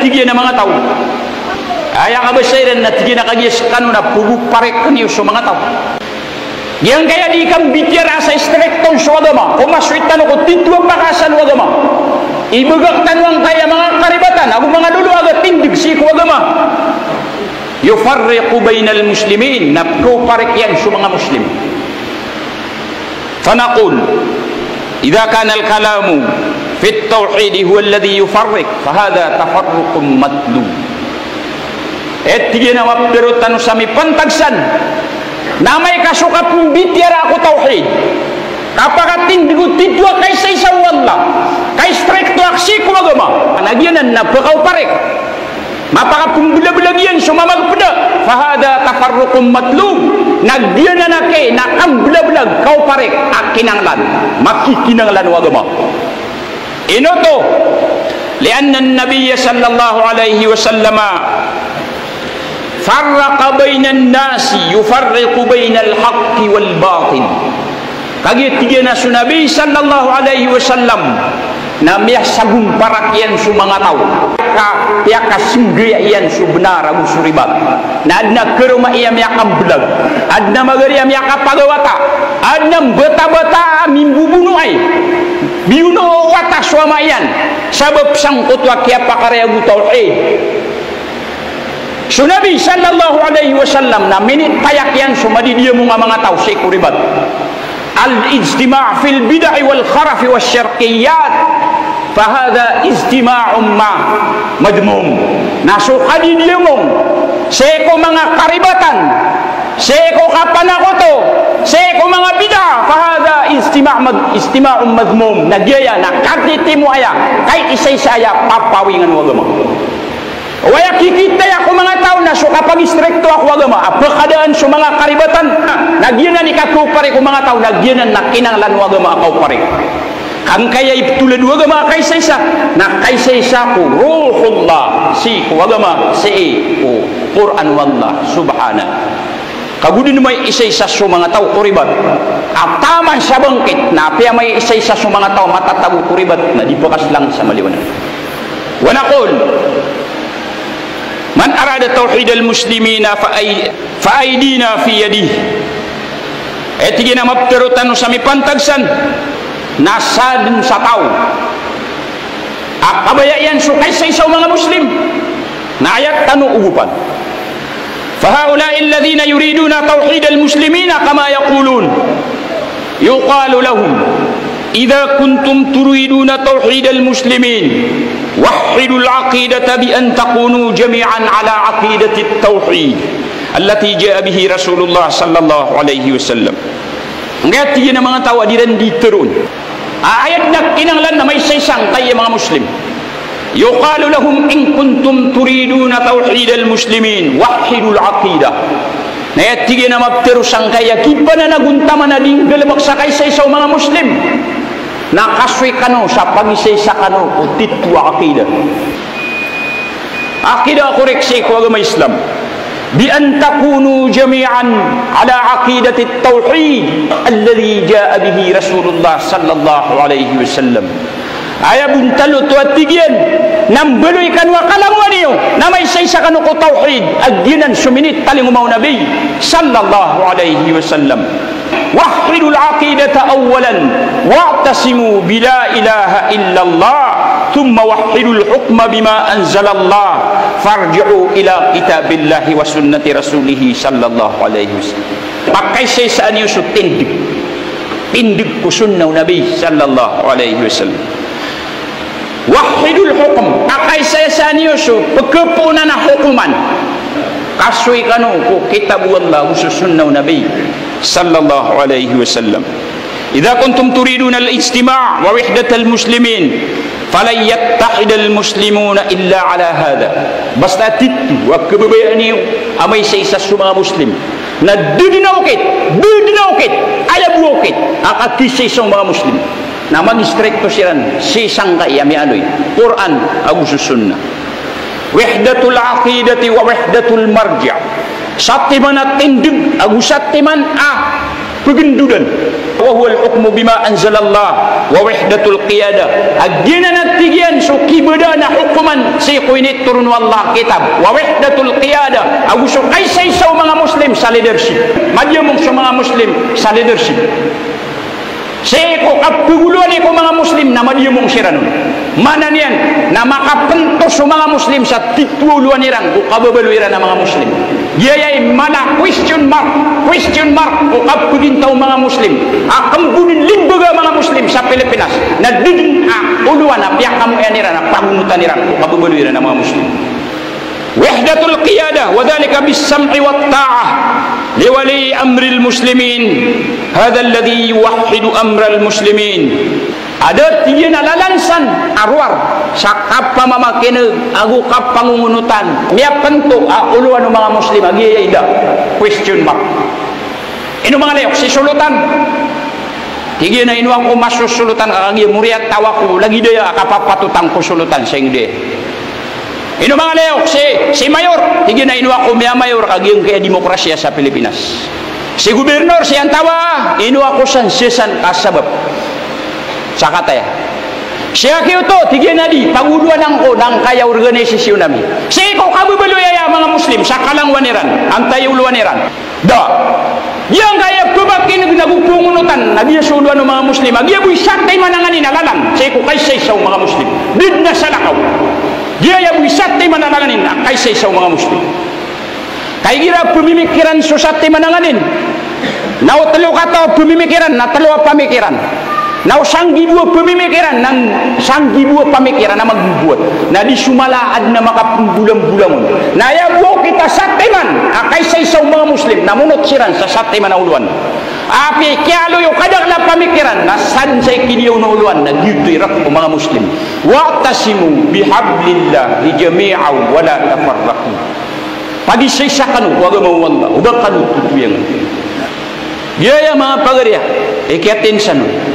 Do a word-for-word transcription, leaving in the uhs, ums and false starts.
Tig iyan a manga taw, aya kabasa iran na tig iyan a kagiya skano na pgoparikn iyo so manga taw. Giyangkaya di kambitiyaraa sa istrikto on so agama, ko masoy tano ko titho a pakaasal o agama. Ibagak tano angkaya manga karibatan ago manga lolo a gatindg sii ko agama. Yufarriqu baynal muslimin, na pgoparik iyan so manga Muslim. Fanaqul, idha kana al-kalamu fi at-tawhid huwa alladhi yufarriq, fahadha tafarruqun matlub. Tig iyan a maptharo tano sa mipantag san na amay ka so kapmbitiyaraa ko tawhid, kapakatindg o titho a kaisaisa o Allah, kaistrikto a sii ko agama, na giyanan na pkaoparik. Mapakapmblablg iyan so mamagpda. Fahadha tafarruqun matlub. Na giyanan a kena kamblablag, kaoparik a kinanglan, makikinanglan o agama. Ino oto? Lianna an-nabiyya sallallahu alaihi wasallam farraqa baynan nasi, yufarriqu baynal haqqi wal batil. Kagiya tig iyan a so Nabi sallallahu alaihi wasallam na miyasagomparak iyan so manga taw. Ka, piyakasinggaya iyan so bnar ago so ribat. Na adn a karoma iyan miyakamblag. Adn a magari a miyakapagawata. Adn a mbatabata a mimbobonoay. Biyono o wata so ama iyan. Sabap sangkoto a kiyapakarayag o tawhid. So Nabi sallallahu alaihi wasallam na minitayak iyan so madidiyamong a manga taw sii ko ribat. Al-ijtima' fil bid'i wal kharafi wash shirkiyat, fahadha ijtima'un ma-, madhmum. Na so kadidiyamong sii ko manga karibatan, sii ko kapanakoto, sii ko manga bid'ah, fahadha ijtima' mad-, ijtima'un madhmum. Na giyaya na katitimo aya, kaisaisa aya, papawingan o agama. Oway a kikitaya ko manga taw na so kapagistriktoa ko agama a pkadaan so manga karibatan, na giyanan i kakaoparik o manga taw, na giyanan na kinanglan o agama a kaoparik. Angkaya i ptolad o agama a kaisaisa, na kaisaisa ko Ruhullah, sii ko agama, sii ko Qur'an o Allah Subhanahu. Ka go dn maisaisa so manga taw ko ribat a taman sa bangkit, na apiya maisaisa so manga taw matatago ko ribat na di pkaslang sa maliwanag. Wa naqul, man arada tawhidal muslimina fa ay-, fa aydina fi yadih. Aya tig iyan a maptharo tano sa mipantag san na sadn sa taw a kabaya iyan so kaisaisa o manga Muslim na ayat tano ogopan. Fa haula'i alladhina yuriduna tawhidal muslimina kama yaqulun. Yuqalu lahum, idha kuntum turiduna tawhidal muslimin, wahhidul aqidata bi an takunu jami'an ala aqidatit tawhid allati ja'a bihi Rasulullah sallallahu alaihi wasallam. Angkaya tig iyan a manga taw a di ran di tharoon a aya dn a kinanglan na maisaisa angkaya manga Muslim. Yuqalu lahum, in kuntum turiduna tawhidal muslimin, wahhidul aqidah. Na aya tig iyan a maptharo sangkaya kipananagontaman a di nggalbk sa kaisaisa o manga Muslim, na kasoy kano sa pagisaisa kano ko titho a aqidah. Aqidah a korek sii ko agama Islam. Bi an takunu jami'an ala aqidatit tawhid alladhi ja'a bihi Rasulullah sallallahu alaihi wasallam. Aya bontal oto a tig iyan na mbaloy kano a kalangowan iyo na maisaisa kano ko tawhid a giyanan so minitalingoma o Nabi sallallahu alaihi wasallam. Wahhidul aqidata awwalan, wa'tasimu bi la ilaha illallah, thumma wahhidul hukma bima anzalallah, farji'u ila kitabillahi wa sunnati rasulihi sallallahu alaihi wasallam. Pakaisaisaan iyo so tindg, tindg ko sunnah o Nabi sallallahu alaihi wasallam. Wahhidul hukm, pakaisaisaan iyo so pkhapoonan a hokoman. Kasoy kano ko kitab o Allah ago so sunnah o Nabi sallallahu alaihi wasallam. Idha kuntum turiduna al-ijtima' wa wahdatal muslimin, falan yattahidal muslimuna illa ala hadha. Basta titho a kababayaan iyo a maisaisa so manga Muslim, na da dn a okit, da dn a okit, aya bo a okit a kakisaisa o manga Muslim na magistrikto siran sii sangkai a miyaaloy Qur'an ago so sunnah. Wahdatul aqidati wa wahdatul marji'. Satiman a tindg ago satiman a Pgndodn. Wa huwa al-hukmu bima anzalallah wa wahdatul qiyadah. A giyanan a tig iyan so kibadaan a hokoman sii ko initoron o Allah a kitab. Wa wahdatul qiyadah. Ago so kaisaisa o manga Muslim sa leadership. Madiyamong so manga Muslim sa leadership. Sii ko kapagolowan ko manga Muslim na madiyamong siran on. Maana niyan na makapnto so manga Muslim sa titho a olowan iran ko kababaloy iran a manga Muslim. Giyaya i mala question mark, question mark ko kapagintaw o manga Muslim. A kmbon i limbaga a manga Muslim sa Pilipinas na da dn a olowan a piyakamoyan iran a pagonotan iran ko kababaloy iran a manga Muslim. Wahdatul qiyadah, wa dhalika bis-sam'i wat-ta'ah li wali amril muslimin. Hadha alladhi yuwahhidu amral muslimin. A da, tig iyan, a lalan san a rowar sa kapamamakin'g ago kapangongonotan, miyapnto a olowan o manga Muslim a giyaya i da. Question mark. Ino manga layok, si solotan? Tig iyan a ino ako masosolotan ka kagiya moriyataw ako, lagid aya a kapapatotan ko solotan sa ingd. Ino manga layok, si, si mayor? Tig iyan a ino ako miyamayor ka giyangkaya a demokrasiya sa Pilipinas. Si gobernor, si antawa, ino ako san, sii san ka sabap sa kataya. Si aki oto, tig iyan a di, pagolowan angko na angkaya a organisasyon ami. Sii ko kababaloy aya a manga Muslim sa kalangowan iran, antaa i olowan iran. Da. Giyangkaya a pamakin'g na go pangonotan, na giya so olowan o manga Muslim a giya bo i satiman a nganin a lalan sii ko kaisaisa o manga Muslim. Da dn a salakaw. Giyaya bo i satiman a lalan iyan a kaisaisa o manga Muslim. Ka igira pmimikiran so satiman a nganin, na o tlo kataw a pmimikiran na tlo a pamikiran. Na o sanggibo a pamimikiran na sanggibo a pamikiran a magboboat. Na di so mala a adn a makapmbolambolang on. Na aya bo a okit a satiman a kaisaisa o manga Muslim na monot siran sa satiman a olowan. Apiya i kiyaaloy o kadakl a pamikiran na sadn sa ikiniyaw o olowan na giyoto i rk o manga Muslim. Wa'tasimu bihablillahi jami'an wa la tafarraqu. Pagisaisa kano ko agama o Allah, o ba kano totoyang. Giyaya manga pagari a, ikiyatin san on.